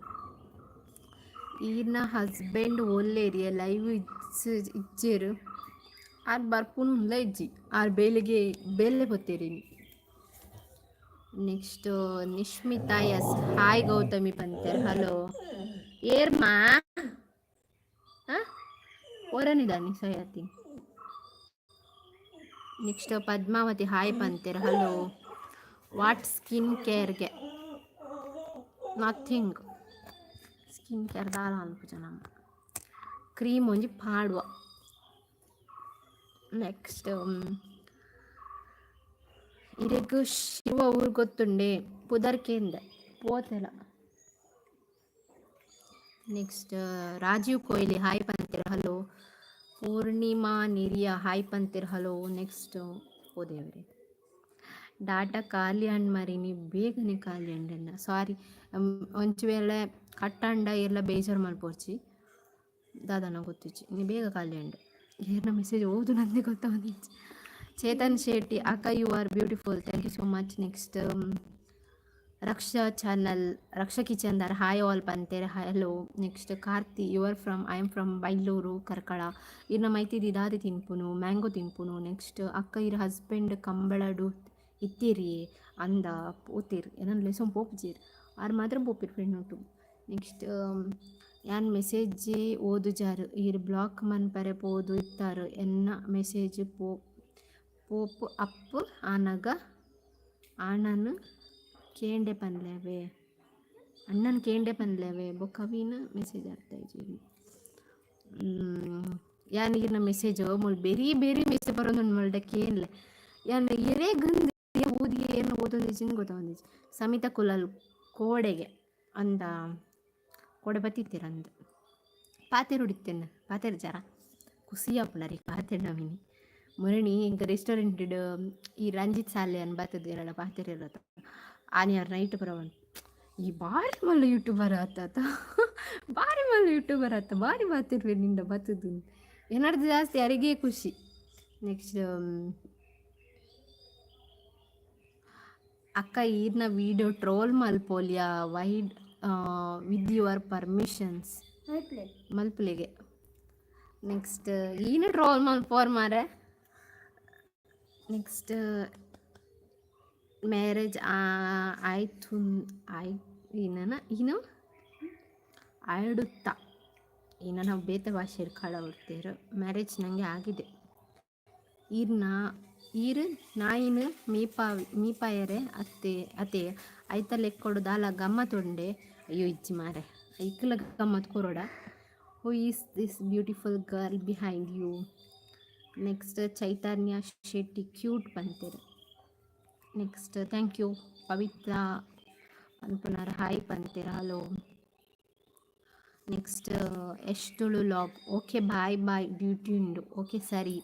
ಈರ್ನ ಹಸ್ಬೆಂಡ್ ಓಲ್ಲೇರಿಯ? ಲೈವ್ ಇಜ್ಜೆರ್. ಆರ್ ಬರ್ಪುನು ಉಲ್ಲ ಇಜ್ಜಿ, ಆರ್ ಬೇಲೆಗೆ ಬೇಲೆ ಪೋತೇರಿನಿ. Next Nishmita S, hi Gautami ಪಂತೆರ್, ಹಲೋ. ಏರ್ಮಾ ಓರನಿದಾನಿ ಸಯಾತಿ. ನೆಕ್ಸ್ಟ್ ಪದ್ಮಾವತಿ ಹಾಯ್ ಪಂತೆರ್, ಹಲೋ. What skin ಕೇರ್ಗೆ? ನಥಿಂಗ್, ಸ್ಕಿನ್ ಕೇರ್ ದಾಲ ಮಲ್ಪುಜ ನಮ, ಕ್ರೀಮ್ ಒಂಜಿ ಪಾಡುವ. ನೆಕ್ಸ್ಟ್ ಇರೆಗ್ ಶಿರ್ವ ಊರು ಗೊತ್ತುಂಡೆ? ಪುದರ್ ಕೇಂದೆ ಪೋತೆಲ. ನೆಕ್ಸ್ಟ್ ರಾಜೀವ್ ಕೊಹ್ಲಿ ಹಾಯ್ ಪಂತೆರ್, ಹಲೋ. ಪೂರ್ಣಿಮಾ ನಿರಿಯ ಹಾಯ್ ಪಂತೆರ್, ಹಲೋ. ನೆಕ್ಸ್ಟ್ ಓ ದೇವರೇ, ಡಾಟಾ ಖಾಲಿ ಆಂಡ್ ಮರಿನಿ, ಬೇಗನೆ ಖಾಲಿ ಅಂಡಣ್ಣ, ಸಾರಿ. ಒಂಚಿ ವೇಳೆ ಕಟ್ಟಂಡ ಏರ್ಲ ಬೇಜಾರು ಮಲ್ಪೊರ್ಚಿ, ದಾದನ ಗೊತ್ತಿಜ್ಜಿ, ಇನಿ ಬೇಗ ಖಾಲಿ ಅಂಡ್. ಏರ್ನ ಮೆಸೇಜ್ ಓದು ನಂದೇ ಗೊತ್ತಾವೊಂದಿಜ್ಜಿ. ಚೇತನ್ ಶೆಟ್ಟಿ, ಅಕ್ಕ you are beautiful, thank you so much. Next Raksha channel, Raksha kitchen ದಾರ್ ಹಾಯ್ ಆಲ್ ಪಂತೆರ್, hello. Next Karthi, you are from? I am from Bailur, Karkala. ಇರ್ನ ಮೈತಿದಿ ದಾದೆ ತಿನ್ಪುನು? ಮ್ಯಾಂಗೋ ತಿನ್ಪುನು. ನೆಕ್ಸ್ಟ್ ಅಕ್ಕ ಇರ್ ಹಸ್ಬೆಂಡ್ ಕಂಬಳಡು ಇತ್ತೀರಿ ಅಂದ? ಪೋತೀರ್, ಎನನ್ ಲೆಸೊಂದು ಪೋಪುಜೆರ್, ಆರ್ ಮಾತ್ರ ಪೋಪೆರ್ ಫ್ರೆಂಡ್ ಒಟ್ಟುಗು. ನೆಕ್ಸ್ಟ್ ಯಾನ್ ಮೆಸೇಜ್ ಓದುಜಾರ್, ಈರ್ ಬ್ಲಾಕ್ ಮನ್ಪರೆ ಪೋದು ಇತ್ತಾರ್. ಎನ್ನ ಮೆಸೇಜ್ ಪೋಪ್ ಅಪ್ ಆನಗ ಆಣನ್ ಕೇಂಡೆ ಪನ್ಲೆವೆ, ಅಣ್ಣನ್ ಕೇಂಡೆ ಪನ್ಲೆವೆ. ಬೊಕ್ಕ ಅವಿನ ಮೆಸೇಜ್ ಅರ್ಥ ಆಯಿಜಿ. ಯಾನ್ ಈರ್ನ ಮೆಸೇಜ್ ಮೂಲು ಬೆರಿ ಬೆರಿ ಮೆಸೇಜ್ ಬರೊಂದುಂಡು ಮಲ್ಡ ಕೇನ್ಲೆ. ಯಾನ್ ಎರೆಗಂದ್ ಓದಿ ಏರ್ನ ಓದೊಂದಿಜ್ಜಿಂದ್ ಗೊತ್ತಾವೊಂದಿಜ್ಜಿ. ಸಮಿತಾ ಕುಲಾಲ್ ಕೋಡೆಗೆ ಅಂದ? ಕೋಡೆ ಬತ್ತಿತ್ತೀರಂದ್ ಪಾತೆರೊಡಿತ್ತೆನ್ ಪಾತೆರ್ಜಾರ? ಖುಷಿ ಆಪುಂಡು ಪಾತೆರ್ಂಡ. ಮಿನಿ ಮುರಣಿ ಎಂಕ್ ರೆಸ್ಟೋರೆಂಟ್ ಈ ರಂಜಿತ್ ಸಾಲ್ಯಾನ್ ಬತ್ತುದು ಏರಡ ಪಾತೆರಿರತ. ಆನಿ ಆರ್ ನೈಟ್ ಪೂರ ಈ ಬಾರಿ ಮಲ್ಲ ಯೂಟ್ಯೂಬರ್ ಆತಾತ, ಬಾರಿ ಮಲ್ಲ ಯೂಟ್ಯೂಬರ್ ಆತ, ಬಾರಿ ಪಾತೆರ್ವೆ ನಿಂಡ ಬತ್ತುದು. ಎನ್ನಡ್ದು ಜಾಸ್ತಿ ಅರೆಗೆ ಖುಷಿ. ನೆಕ್ಸ್ಟ್ ಅಕ್ಕ ಈರ್ನ ವೀಡಿಯೋ ಟ್ರೋಲ್ ಮಲ್ಪೊಲಿಯ ವೈಡ್ ವಿತ್ your permissions? ಮಲ್ಪುಲೆಗೆ. Next ಈನ ಟ್ರೋಲ್ ಮಲ್ಪೋರ್ ಮಾರೆ. ನೆಕ್ಸ್ಟ್ ಮ್ಯಾರೇಜ್ ಆಯ್ತು ಆಯ್ ಏನನ ಏನು ಆಡುತ್ತಾ ಏನ ನಾವು ಬೇತೆ ಭಾಷೆಡ್ ಕಳವಡ್ತೇರು. ಮ್ಯಾರೇಜ್ ನನಗೆ ಆಗಿದೆ. ಈರ್ನ ಈರ್ ನಾಯಿನ್ ಮೀಪಾ ಮೀಪಾಯರೆ ಅತ್ತೆ ಅತೆ ಐತ ಲೆಕ್ಕೊಡು ದಾಲ ಗಮ್ಮತ್ ಉಂಡೆ? ಅಯ್ಯೋ ಇಜ್ಜಿ ಮಾರೆ, ಐಕ್ಲ ಗಮ್ಮತ್ ಕೊರೊಡ. Who is this beautiful girl behind you? Next Chaitanya Shetty cute ಪಂತೆರ್. Next thank you. ಪವಿತ್ರ ಪನ್ಪುನಾರ್ ಹಾಯ್ ಪಂತೆರ್, hello. Next Yash Tulu vlog, okay bye bye, duty ಉಂಡು. ಓಕೆ ಸರಿ.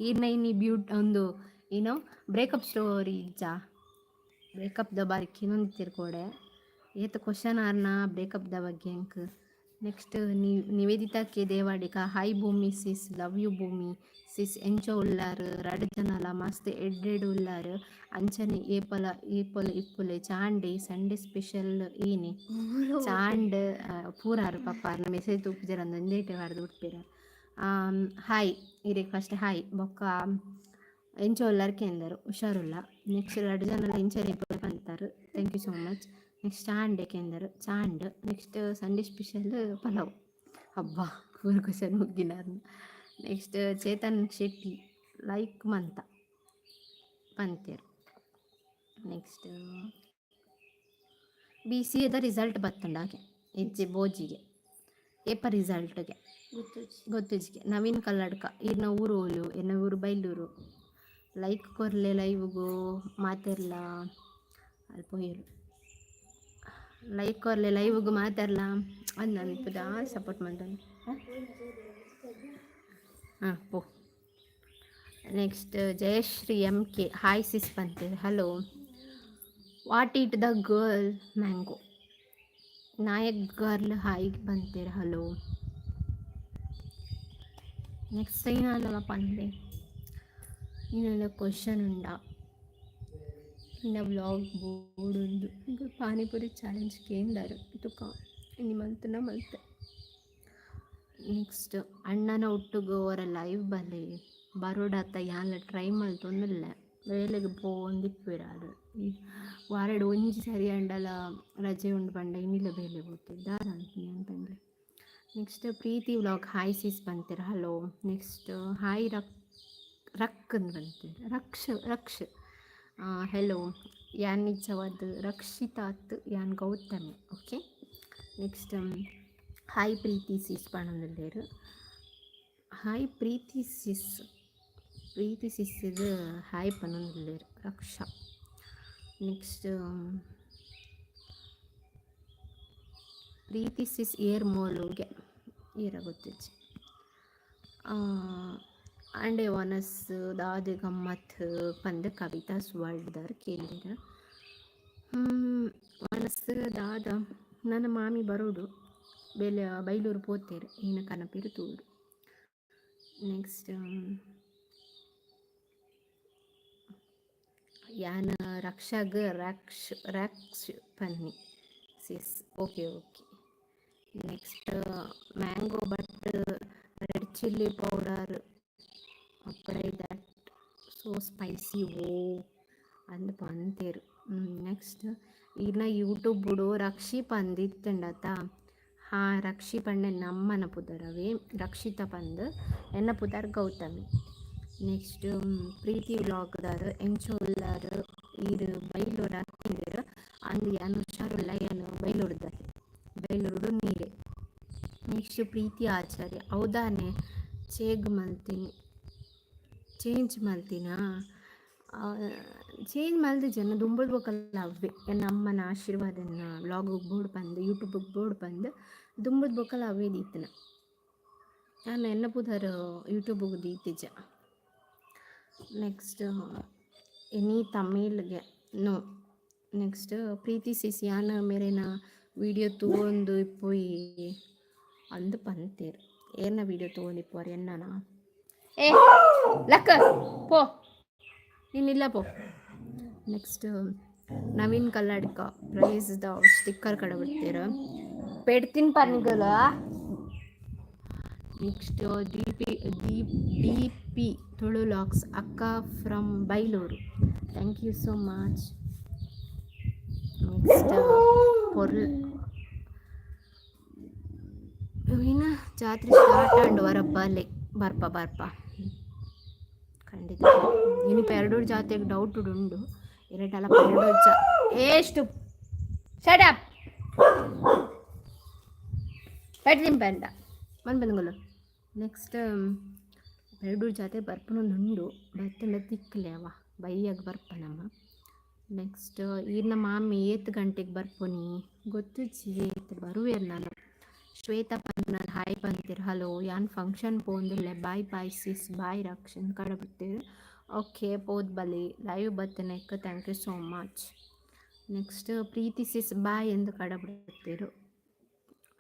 ಈರ್ನ ಇನಿ ಬ್ಯೂಟ್ ಒಂದು ಏನೋ ಬ್ರೇಕಪ್ ಸ್ಟೋರಿ ಇಜ್ಜಾ? ಬ್ರೇಕಪ್ the ಬಾರಿ ಕೇನೊಂದಿತ್ತೆರ್ ಕೋಡೆ. ಏತ್ ಕ್ವಶನ್ ಆರ್ನ ಬ್ರೇಕಪ್ the ಬಗ್ಗೆ ಎಂಕ್. Next Nivedita K Devadiga, hi Bhoomi sis, love you Bhoomi sis. ಎಂಚ ಉಲ್ಲಾರ್? ರಡ್ಡ್ ಜನಲ ಮಸ್ತ್ ಎಡ್ಡೆಡ್ ಉಲ್ಲಾರ್, ಅಂಚನೆ ಏಪಲ ಏಪಲ ಇಪ್ಪುಲೆ. ಚಾಂಡೆ ಸಂಡೇ ಸ್ಪೆಷಲ್ ಏನೆ? ಚಾಂಡ್ ಪೂರಾರು ಪಾಪ ಆರ್ನ ಮೆಸೇಜ್ ತೂಪುಜೆರ್ ಅಂದ್ ಒಂಜೇಟೆ ಪಾಡ್ದ್ ಬುಡ್ಪೆರ್. ಹಾಯ್ ಇರೆಗ್ ಫಸ್ಟ್ ಹಾಯ್. ಬೊಕ್ಕ ಎಂಚ ಉಲ್ಲಾರ್ ಕೇಂದರ್, ಹುಷಾರುಲ್ಲ. ನೆಕ್ಸ್ಟ್ ರಡ್ಡ್ ಜನಲ ಇಂಚನೆ ಇಪ್ಪುಲೆ ಪಂತರ್, thank you so much. Next ಚಾಂಡೆ ಕೇಂದರ್, ಚಾಂಡ್. Next Sunday special pulao. ಅಬ್ಬಾ, ಪೂರ ಕ್ವಶನ್ ಮುಗ್ಗಿನಾರ್ನ. ನೆಕ್ಸ್ಟ್ ಚೇತನ್ ಶೆಟ್ಟಿ ಲೈಕ್ ಮಂತ ಪಂತೆರ್. ನೆಕ್ಸ್ಟ್ ಬಿ.ಸಿ.ಎದ ರಿಸಲ್ಟ್ ಬತ್ತುಂಡಾಗೆ? ಇಜ್ಜಿ ಬೋಜಿಗೆ. ಏಪ ರಿಸಲ್ಟ್ಗೆ? ಗೊತ್ತುಜ್ಜಿಗೆ. ನವೀನ್ ಕಲ್ಲಡ್ಕ, ಈರ್ನ ಊರು ಓಲು? ಎನ್ನ ಊರು ಬೈಲೂರು. ಲೈಕ್ ಕೊರ್ಲೆ ಲೈವ್ಗು ಮಾತೆರ್ಲ. ಅಲ್ಪ ಪೋಯೆರ್. ಲೈಕ್ ಕೊರ್ಲೆ ಲೈವ್ಗ್ ಮಾತಾರ್ಲ ಅಂದ್ ಅನ್ಪುದ ಸಪೋರ್ಟ್ ಮಲ್ತೊಂದು. ಹಾಂ, ಪೋ. Next Jayashree M K, hi sis ಪಂತೇರ್. Hello. What eat the girl? Mango. Nayak girl hi ಪಂತೇರ್. Hello. Next ಏನಾದಲ್ಲ ಪನ್ಲೆ. ಇನ್ನೊಂದು ಕ್ವಶನ್ ಉಂಡಾ? ಇನ್ನ ವ್ಲಾಗ್ ಬೋಡುಂದು. ಈಗ ಪಾನಿಪುರಿ ಚಾಲೆಂಜ್ ಕೇಂದಾರು. ತುಕ ಇನಿ ಮಲ್ತನ ಮಲ್ತೆ. ನೆಕ್ಸ್ಟ್ ಅಣ್ಣನ ಒಟ್ಟುಗು ಒರ ಲೈವ್ ಬಲೆ. ಬರೋಡಾತ, ಯಾನ್ಲ ಟ್ರೈ ಮಲ್ತೊಂದುಲ್ಲೆ. ಬೇಲೆಗ್ ಪೋವೊಂದಿಪ್ಪೆರ್ ಆರ್. ವಾರಡ್ ಒಂಜಿ ಸರಿ ಆಂಡಲ ರಜೆ ಉಂಡು ಪಂಡ ಇನಿಲ ಬೇಲೆ ಪೋತೆರ್. ದಾದ ಅನ್ಪಿನಿ ಯಾನ್ ಪನ್ಲೆ. Next Preeti vlog, hi sis ಪಂತೆರ್. ಹಲೋ. ನೆಕ್ಸ್ಟ್ ಹಾಯ್ ರಕ್ ರಕ್ ಅಂದ್ ಪಂತೆರ್. ರಕ್ಷ ರಕ್ಷ, ಹೆಲೋ. ಯಾನ್ ನಿಜವಾದ್ ರಕ್ಷಿತಾತ್, ಯಾನ್ Gautami. Okay. Next hi Preeti sis ಪನೊಂದುಲ್ಲೆರ್. Hi Preeti sis. ಪ್ರೀತಿ ಸಿಸ್ಸಿಗೆ ಹಾಯ್ ಪನೊಂದುಲ್ಲೆರ್ ರಕ್ಷಾ. ನೆಕ್ಸ್ಟ್ ಪ್ರೀತಿ ಸಿಸ್ ಏರ್ ಮೋಲುಗೆ? ಏರ ಗೊತ್ತಿಜ್ಜಿ. ಅಂಡೆ ವನಸ್ ದಾದೆ ಗಮ್ಮತ್ ಪಂದ್ ಕವಿತಾಸ್ ವರ್ಲ್ಡ್ದರ್ ಕೇಂದೆರ್. ವನಸ್ ದಾದ, ನನ ಮಾಮಿ ಬರೋಡು. ಬೇಲೆ ಬೈಲೂರು ಪೋತೆರ್. ಈನ ಕನಪೆರ್ ತೂಡು. ನೆಕ್ಸ್ಟ್ ಯಾನ್ ರಕ್ಷಾಗ್ ರಕ್ಷ್ ರಕ್ಷ್ ಪನ್ನಿ sis. Okay okay. Next mango but red chilli powder apply that so spicy ಓ ಅಂದ್ ಪಂತೆರ್. ನೆಕ್ಸ್ಟ್ ಈರ್ನ ಯೂಟ್ಯೂಬ್ ಬುಡು ರಕ್ಷಿ ಪಂದ್ ಇತ್ತುಂಡತ? ಹಾಂ, ರಕ್ಷಿ ಪಂಡ ನಮ್ಮನ ಪುದರ್ ಅವೇ. ರಕ್ಷಿತಾ ಪಂದ್. ಎನ್ನ ಪುದರ್ ಗೌತಮಿ. ನೆಕ್ಸ್ಟ್ ಪ್ರೀತಿ ವ್ಲಾಗ್ದಾರ್ ಎಂಚ ಉಲ್ಲರ್ ಈರ್, ಬೈಲೂರ ಕೇಂಡೆರ್. ಅಂದ್, ಯಾನ್ ಹುಷಾರುಲ್ಲ. ಯಾನ್ ಬೈಲೂರುದಾರ್, ಬೈಲೂರುಡು ನೀರೆ. ನೆಕ್ಸ್ಟ್ ಪ್ರೀತಿ ಆಚಾರ್ಯ, ಹೌದಾನೆ, ಚೇಗ್ ಮಲ್ತಿನಿ? ಚೇಂಜ್ ಮಲ್ತಿನಾ? ಚೇಂಜ್ ಮಲ್ದಿಜೆನ. ದುಂಬುದ ಬೊಕಲ್ಲ ಅವ್ವೆ. ಎನ್ನ ಅಮ್ಮನ ಆಶೀರ್ವಾದನ ವ್ಲಾಗ್ ಬೋಡು ಪಂದ್, ಯೂಟ್ಯೂಬ್ ಬೋಡು ಪಂದ್ ದುಂಬುದ ಬೊಕಲ ಅವೇ ದೀತಿನ ಯಾನ್. ಎನ್ನ ಪುದರ್ ಯೂಟ್ಯೂಬ್ ದೀತಿಜ. ನೆಕ್ಸ್ಟ್ ಎನಿ ತಮಿಳ್ಗೆ? ನೋ. ನೆಕ್ಸ್ಟ್ ಪ್ರೀತಿ ಸಿಸ್, ಯಾನ್ ಮೇರೆನ ವಿಡಿಯೋ ತೂವೊಂದು ಇಪ್ಪೊಯಿ ಅಂದ್ ಪಂತೆರ್. ಏರ್ನ ವಿಡಿಯೋ ತೂವೊಂದಿಪ್ಪುವರ್? ಎನ್ನನ? ಏ ಲಕ್ಕ ಪೋ ನೀನಿಲ್ಲ ಪೋ. Next Naveen Kalladka price the sticker ಕಡೆ ಬಿಡ್ತೀರ. ಪೆಡ್ತಿನ ಪನ್ಗಲ. Next D P Deep D P Tulu vlogs, ಅಕ್ಕ from Bailur. Thank you so much. Next ಪೊರ್ಲ್ ಇನ್ನ ಜಾತ್ರೆ ಸ್ಟಾರ್ಟ್ ಆಂಡ್. ವರಬ್ಬಾಲೆ ಬರ್ಪ ಬರ್ಪ ಖಂಡಿತ. ಇನಿ ಪೆರಡೂರು ಜಾತ್ರೆಗೆ ಡೌಟ್ ಉಂಡು. ಎರಡಲ್ಲ ಪೆರಡೂರು ಜಾ ಏಷ್ಟು. Shut up. ಪೆಡ್ದಿಂ ಪಂಡ ಮನ್ ಬಂದ್ಗಳು. ನೆಕ್ಸ್ಟ್ ಪೆರಡೂರು ಜಾತ್ರೆ ಬರ್ಪುನೊಂದು ಉಂಡು. ಬತ್ತಂಡ ತಿಕ್ಲೆ ಅವ ಬಯ್ಯಾಗ ಬರ್ಪ ನಮ್ಮ. ನೆಕ್ಸ್ಟ್ ಈರ್ನ ಮಾಮಿ ಏತ್ ಗಂಟೆಗೆ ಬರ್ಪುನಿ? ಗೊತ್ತುಜ್ಜಿ, ಏತ್ ಬರುವೆರ್ ನಾನು. ಶ್ವೇತಾ ಪಂಪುನಾರ್ ಹಾಯ್ ಪಂತೆರ್. ಹಲೋ. ಯಾನ್ ಫಂಕ್ಷನ್ ಪೋಂದುಲ್ಲೆ, ಬಾಯ್ ಬಾಯ್ ಸಿಸ್, ಬಾಯ್ ರಕ್ಷನ್ ಕಡ ಬಿಡ್ತೇರ್. ಓಕೆ, ಪೋದ್ ಬಲಿ. ಲೈವ್ ಬತ್ತನೆಕ್ thank you so much. Next Preethi sis bye ಎಂದು ಕಡ ಬಿಡ್ತೇರು.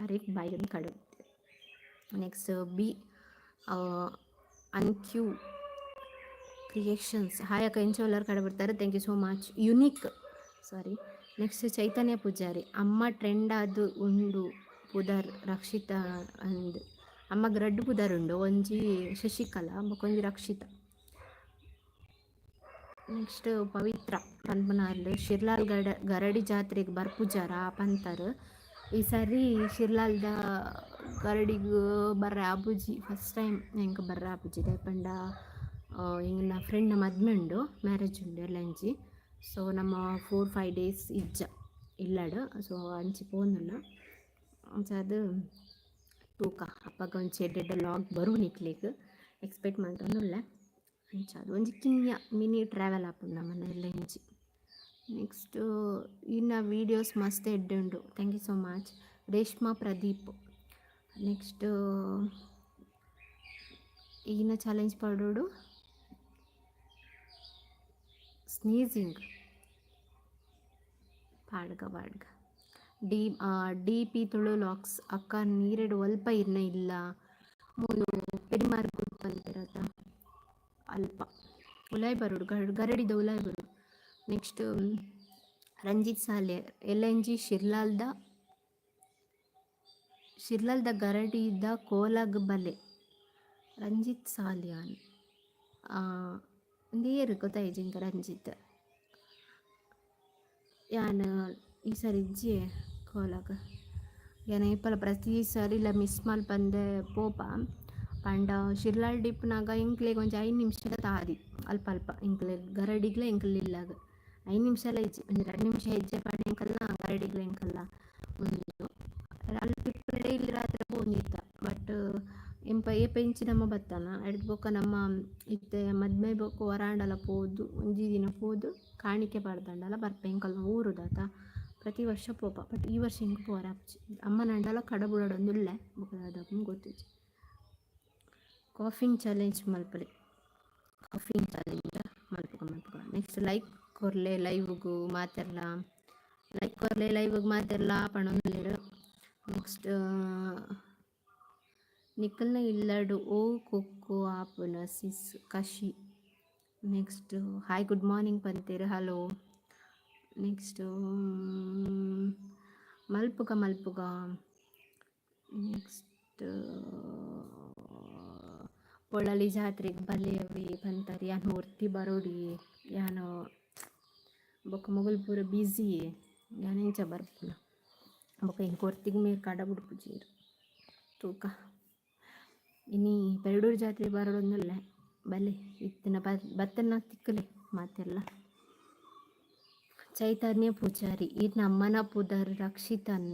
ಅರೆಗ್ ಬಾಯ್ ಎಂದು ಕಡ ಬಿಡ್ತೇರು. Next B Anku creations, hi ಅಕ್ಕ, ಎಂಚ ಉಲ್ಲರ್ ಕಡೆ ಬಿಡ್ತಾರೆ. Thank you so much. Unique, sorry. Next Chaitanya Poojary, ಅಮ್ಮ ಟ್ರೆಂಡ್ ಅದು ಉಂಡು ಪುದರ್ ರಕ್ಷಿತಾ ಅಂದ್. ಅಮ್ಮಗ್ ರಡ್ಡ್ ಪುದರ್ ಉಂಡು. ಒಂಜಿ ಶಶಿಕಲಾ, ಬೊಕೊಂಜಿ ರಕ್ಷಿತಾ. ನೆಕ್ಸ್ಟ್ ಪವಿತ್ರ ಪನ್ಪುನಾರ್ಲು, ಶಿರ್ಲಾಲ್ ಗಡ ಗರಡಿ ಜಾತ್ರೆಗ್ ಬರ್ಪುಜಾರ ಪಂತರ್. ಈ ಸರಿ ಶಿರ್ಲಾಲ್ದ ಗರಡಿಗ್ ಬರ್ರೆ ಆಪುಜಿ. ಫಸ್ಟ್ ಟೈಮ್ ಎಂಕ್ ಬರ್ರೆ ಆಪುಜಿ. ದಾಯೆ ಪಂಡ ಎಂಕ್ನ ಫ್ರೆಂಡ್ನ ಮದ್ಮೆ ಉಂಡು, ಮ್ಯಾರೇಜ್ ಉಂಡು ಎಲ್ಲಂಜಿ. ಸೊ ನಮ್ಮ 4-5 ಡೇಸ್ ಇಜ್ಜ ಇಲ್ಲಡ್. ಸೊ ಅಂಚಿ ಪೋಂದುಲ್ಲ. ಅಂಚಾದ್ ತೂಕ, ಅಪಗ ಒಂಜಿ ಎಡ್ಡೆ ಎಡ್ಡೆ ವ್ಲಾಗ್ ಬರು ನಿಕ್ಲೆಗ್. ಎಕ್ಸ್ಪೆಕ್ಟ್ ಮಲ್ತೊಂದುಲ್ಲೆ. ಅಂಚಾದ್ ಒಂಜಿ ಕಿನ್ಯ ಮಿನಿ ಟ್ರಾವೆಲ್ ಆಪುಂಡು ನಮ್ಮನ ಎಲ್ಲೆಂಜಿ. ನೆಕ್ಸ್ಟ್ ಇನ್ನ ವೀಡಿಯೋಸ್ ಮಸ್ತ್ ಎಡ್ಡೆ ಉಂಡು. Thank you so much Reshma Pradeep. Next ಈನ ಚಾಲೆಂಜ್ ಪಾಡೋಡು ಸ್ನೀಸಿಂಗ್. ಪಾಡ್ಗ ಪಾಡ್ಗ. D D P Tulu vlogs ಅಕ್ಕ, ನೀರೆಡ್ ಒಲ್ಪ ಇರ್ನ ಇಲ್ಲ? ಮೂಲು ಪೆರಿಮಾರ್ ಗುಡ್ ಪನ್ಪೆರತ, ಅಲ್ಪ. ಉಲಾಯಿ ಬರೋಡು, ಗರಡಿದ ಉಲಾಯಿ ಬರೋಡು. ನೆಕ್ಸ್ಟ್ ರಂಜಿತ್ ಸಾಲೆ, ಎಲ್ ಎನ್ ಜಿ ಶಿರ್ಲಾಲ್ದ ಶಿರ್ಲಾಲ್ದ ಗರಡಿದ ಕೋಲಗ್ ಬಲೆ. ರಂಜಿತ್ ಸಾಲ್ಯಾನ್ ಉಂದು ಗೊತ್ತಾಯಿಜಿ ಎಂಕ್ ರಂಜಿತ್. ಯಾನ್ ಈ ಸರಿ ಇಜ್ಜಿ ಕೋಲಗ್. ಯಾನ್ ಏಪಲ ಪ್ರತಿ ಸರಿಲ ಮಿಸ್ ಮಲ್ಪಂದೆ ಪೋಪ. ಪಂಡ ಶಿರ್ಲಾಲ್ ಇಪ್ಪುನಗ ಎಂಕ್ಲೆಗ್ ಒಂಜಿ 5 ನಿಮಿಷದ ತಾದಿ ಅಲ್ಪ ಅಲ್ಪ ಎಂಕ್ಲೆಗ್ ಗರಡಿಗ್ಲ ಎಂಕಲ್ನ ಇಲ್ಲಗ್. 5 ನಿಮಿಷಲ ಇಜ್ಜಿ, ಒಂಜಿ 2 ನಿಮಿಷ ಹೆಜ್ಜೆ ಪಾಡ್ಂಡ ಎಂಕಲ್ನ ಗರಡಿಗ್ಲ ಎಂಕಲ್ನ ಉಂದು. ಅಲ್ಪ ಇಪ್ಪುನ ಡೈಲಿ ರಾತ್ರೆ ಪೋವೊಂದಿತ್ತ. ಬಟ್ ಎಂಪ ಏಪ ಇಂಚಿ ನಮ ಬತ್ತನ ಐಡ್ದ್ ಬೊಕ್ಕ ನಮ್ಮ ಇತ್ತೆ ಮದ್ಮೆ ಬೊಕ್ಕ ಒರಾಂಡಲ ಪೋದು, ಒಂಜಿ ದಿನ ಪೋದು ಕಾಣಿಕೆ ಪಾಡ್ದಂಡಲ ಬರ್ಪೆ. ಎಂಕಲ್ನ ಊರುದಾತ, ಪ್ರತಿ ವರ್ಷ ಪೋಪ. ಬಟ್ ಈ ವರ್ಷ ಎಂಕ್ ಪೋವರೆ ಆಪುಜಿ. ಅಮ್ಮನಾಂಡಲ ಕಡಬುಡೊಡೊಂದುಲ್ಲೆ, ಬೊಕ ದಾದ ಗೊತ್ತಿಜ್ಜಿ. ಕಾಫಿಂಗ್ ಚಾಲೆಂಜ್ ಮಲ್ಪಲೆ. ಕಾಫಿಂಗ್ ಚಾಲೆಂಜ್ ಮಲ್ಪುಗ, ಮಲ್ಪುಗ. ನೆಕ್ಸ್ಟ್ ಲೈಕ್ ಕೊರ್ಲೆ ಲೈವ್ಗು ಮಾತೆರ್ಲ, ಲೈಕ್ ಕೊರ್ಲೆ ಲೈವ್ಗ್ ಮಾತೆರ್ಲ ಪಣೊಂದುಲ್ಲೆರ್. ನೆಕ್ಸ್ಟ್ ನಿಕಲ್ನ ಇಲ್ಲಡ್ ಓ ಕೊಕ್ಕೋ ಆಪುನ ಸಿಸ್ ಕಶಿ. ನೆಕ್ಸ್ಟ್ ಹಾಯ್, ಗುಡ್ ಮಾರ್ನಿಂಗ್ ಪಂತೆರ್. ಹಲೋ. ನೆಕ್ಸ್ಟ್ ಮಲ್ಪುಗ, ಮಲ್ಪುಗ. ನೆಕ್ಸ್ಟ್ ಪೊಳಲಿ ಜಾತ್ರೆಗೆ ಬಲ್ಲೆವಿ ಪಂತರ್. ಯಾನ್ ಒರ್ತಿ ಬರೋಡಿ ಯಾನ್. ಬೊಕ ಮೊಗಲ್ ಪೂರ ಬ್ಯುಸಿ, ಯಾನ್ ಎಂಚ ಬರ್ಪುನ? ಬೊಕ ಎಂಕ್ ಒರ್ತಿಗ್ ಮೇರ್ ಕಡ ಬುಡ್ಪುಜೆರ್. ತೂಕ, ಇನಿ ಪೆರ್ಡೂರು ಜಾತ್ರೆ ಬರೋಡೊಂದುಲ್ಲೆ. ಬಲೆ, ಇತ್ತಿನ ಬತ್ತನ ತಿಕ್ಕಲೆ ಮಾತೆರ್ಲ. ಚೈತನ್ಯ ಪೂಜಾರಿ, ಈರ್ನ ಅಮ್ಮನ ಪುದರ್ ರಕ್ಷಿತನ್.